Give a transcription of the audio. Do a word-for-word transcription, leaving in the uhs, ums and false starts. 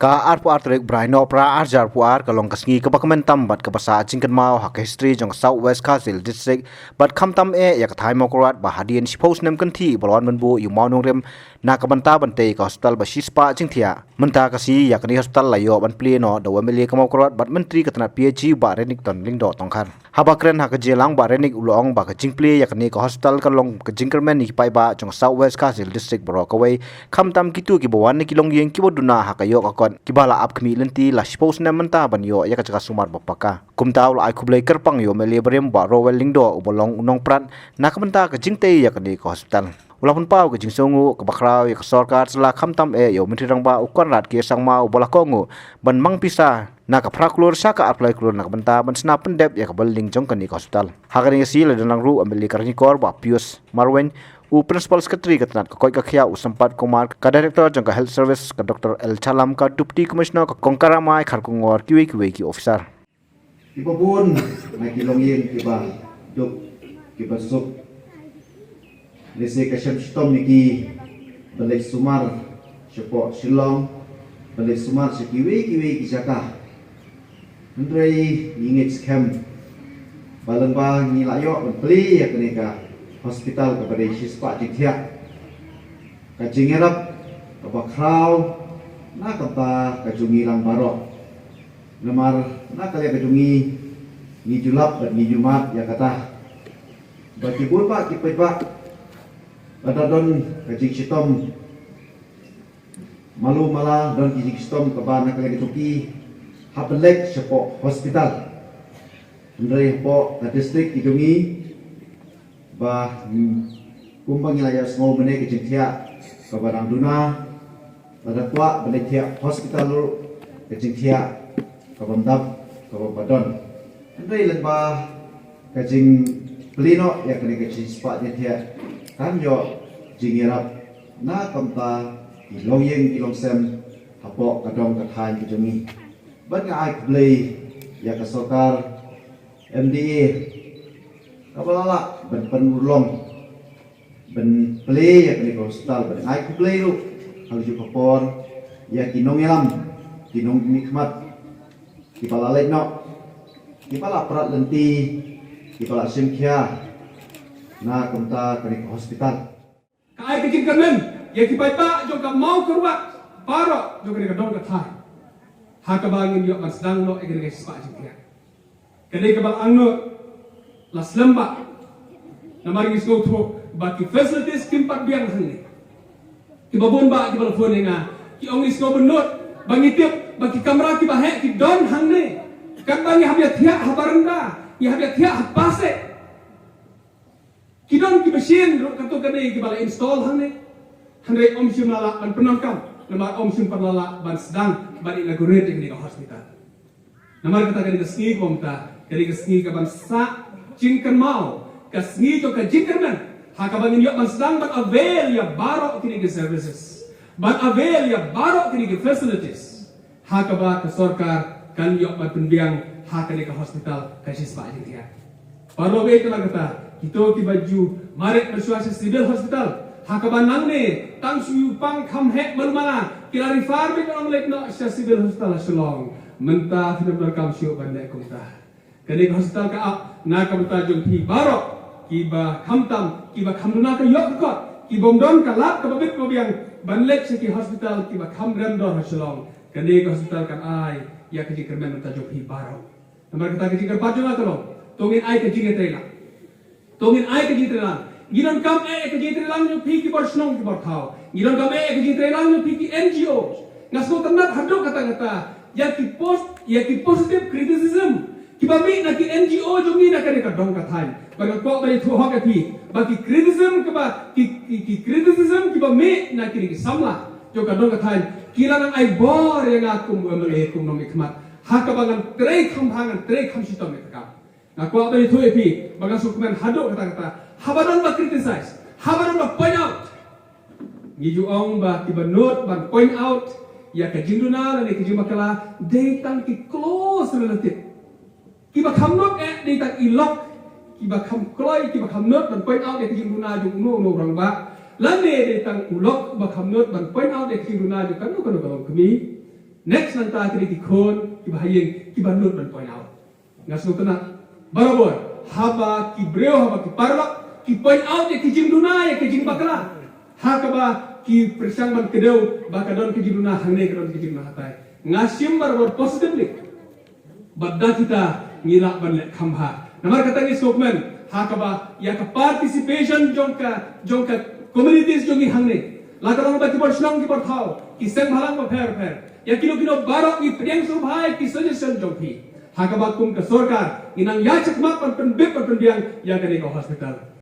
Ka arphew ar tarik Bnai Nohprah arhajar arphew ar ka long ka sngi kaba kmen tam bad kaba sah jingkynmaw ha ka history jong ka South West Khasi Hills District, bad khamtam eh ïa ka thaiñ Mawkyrwat ba hadien shiphew snem kynthih ba la wan ban buh ïa u mawnongrim na ka bynta ban tei ka hospital ba shispah jingthiah. Mynta ka sngi ïa kane ka hospital la ïoh ban plie noh da u M L A ka Mawkyrwat bad Myntri ka tnat P H E Bah Renikton Lyngdoh Tongkhar. Haba kren ha ka jingïalang, Bah Renik u la ong ba ka jingplie ïa kane ka hospital ka long ka jingkyrmen ïa ki paidbah jong ka South West Khasi Hills District baroh kawei, khamtam kito kiba wan na ki longïing kiba duna ha ka ïoh ka kot, kiba la ap khmih lynti la shiphew snem mynta ban ïoh ïa ka jaka sumar ba paka. Kumta u la ai khublei kyrpang ïa u M L A barim Bah Rowell Lyngdoh uba long u nongprat na ka bynta ka jingtei ïa kane ka hospital. U la pynpaw ka jingsngewnguh kaba khraw ïa ka sorkar jylla, khamtam eh ïa u Myntri Rangbah u Conrad K Sangma uba la kohnguh ban mang pisa na ka phra klur sha ka arphew lai klur na ka bynta ban shna pyndep ïa ka building jong kane ka hospital. Ha kane ka sngi la don lang ruh u M L A ka Ranikor Bah Pius Marwein, u Principal Secretary ka tnat ka koit ka khiah u Sampath Kumar, ka Director jong ka Health Service ka Doctor L Chalam, ka Deputy Commissioner ka Kongkaramai Kharkongor, kiwei kiwei ki officer. Kiba bun na ki longïing kiba duk kiba suk. Lehse ka shem shitom ïa ki ban leit sumar shapoh Shillong, ban leit sumar sha kiwei kiwei ki jaka. Hynrei ngi ngeit skhem ba lyngba ngi la ïoh ban plie ïa kane ka hospital kaba dei shispah jingthiah, ka jingïarap kaba khraw na ka bynta ka jong ngi lang baroh. Namar na ka liang ka jong ngi, ngi ju lap bad ngi ju mad ïa kata ba ki bun bah ki paidbah lada don ka jingshitom malu mala, don ki jingshitom kaba na ka liang ka jong ki, hap ban leit shapoh hospital. Hynrei hapoh ka district ka jong ngi, ba, hmm, kumba ngi la ïa sngew mynne ka jingthiah kaba dang duna, lada kwah ban leit thiah hospital ruh, ka jingthiah ka bym dap, ka bym pat don. Hynrei lyngba ka jingplie noh ïa kane ka shispah jingthiah, kan ïoh jingïarap na ka bynta ki longïing ki longsem hapoh ka dong ka thaiñ ka jong ngi. Bad nga ai khublei ïa ka sorkar M D A kaba la lah ban pynurlong ban plie ïa kane ka hospital. Bad nga ai khublei ruh ha kajuh ka por ïa ki nongïalam, ki nongmihkhmat kiba la leit noh, kiba la prat lynti, kiba la shim khia na ka bynta kane ka hospital. Ka ai ka jingkyrmen ïa ki paidbah jong ka Mawkyrwat baroh jong kane ka dong ka thaiñ, ha kaba ngin ïoh ban sdang noh ïa kane ka shispah jingthiah. Kane kaba la angnud la slem bah. Namar ngi sngewthuh ba ki facilities kim pat biang hangne. Kiba bun bah kiba la phone ïa nga, ki ong ngi sngewbha nud ba ngi tip ba ki kamra kiba heh ki don hangne. Katba ngi hap ïa thiah ha baranda, ngi hap ïa thiah ha pasek. Ki don ki machine ruh katto katne kiba la install hangne. Hynrei ym shym la lah ban pyndonkam namar ym shym pat la lah ban sdang ban inaugurate ïa kane ka hospital. Namar kata kane ka sngi kumta, kane ka sngi kaban sah jingkynmaw, ka sngi jong ka jingkyrmen, ha kaba ngin ïoh ban sdang ban avail ïa baroh kine ki services, ban avail ïa baroh kine ki facilities. Ha kaba ka sorkar kan ïoh ban pynbiang ha kane ka hospital ka shispah jingthiah. Baroh beit namar kata, kito kiba ju mareh mynshuwa sha Civil Hospital, ha kaba nangne tang shu pang kham heh malu mala, ki la refer beit ban ong leit noh sha Civil Hospital ha Shillong. Mynta phin ym donkam shuh ban leh kumta. Kane ka hospital ka ap na ka bynta jong phi baroh kiba khamtam, kiba kham duna ka ïoh ka kot, ki bym don ka lad kaba bit kaba biang ban leit sha ki hospital kiba kham rem dor ha Shillong. Kane ka hospital kan ai ïa ka jingkyrmen na ka bynta jong phi baroh. Namar kata ka jingkyrpad jong nga ka long, to ngin ai ka jingïatreilang. To ngin ai ka jingïatreilang. Ngi donkam eh ka jingïatreilang jong phi ki bor shnong ki bor thaw. Ngi donkam eh ka jingïatreilang jong phi ki N G O. Nga sngewtynnat haduh katta katta ïa ki post, ïa ki positive criticism kiba mih na ki N G O jong ngi na kane ka dong ka thaiñ. Bad nga kwah ban ïathuh hok ïa phi ba ki criticism kiba, ki, ki, ki criticism kiba mih na kine ki samla jong ka dong ka thaiñ, ki la nang ai bor ïa nga kum u M L A, kum nongmihkhmat, ha kaba ngan trei kham bha, ngan trei kham shitom ïa ka kam. Nga kwah ban ïathuh ïa phi ba nga sngewkmen haduh katta katta, haba don ba criticize, haba don ba point out. Ngi ju ong ba kiba nud ban point out ïa ka jingduna lane ka jingbakla dei tang ki close relative. Kiba kham nud eh dei tang i lok, kiba kham kloi, kiba kham nud ban point out ïa ka jingduna jong uno uno u rangbah, lane dei tang u lok ba kham nud ban point out ïa ka jingduna jong kano kano ka longkmie. Next nangta ki dei ki khun kiba ha ïing kiba nud ban point out. Nga sngewtynnat barabor haba ki briew, haba ki paralok ki point out ïa ki jingduna, ïa ki jingbakla, ha kaba ki pyrshang ban kdew ba ka don ki jingduna hangne, ka don ki jingduna hatai. Nga shim barabor positively. Bad da kita ngi lah ban leh kham bha. Namar kata ngi sngewkmen ha kaba ïa ka participation jong ka, jong ka communities jong ngi hangne, la ka long ba ki bor shnong, ki bor thaw, ki seng bhalang bapher bapher, ïa kino kino baroh ngi pdiang sngewbha ïa ki suggestion jong phi. Ha kaba kum ka sorkar ngi nang ïa chakmat ban pynbit ban pynbiang ïa kane ka hospital.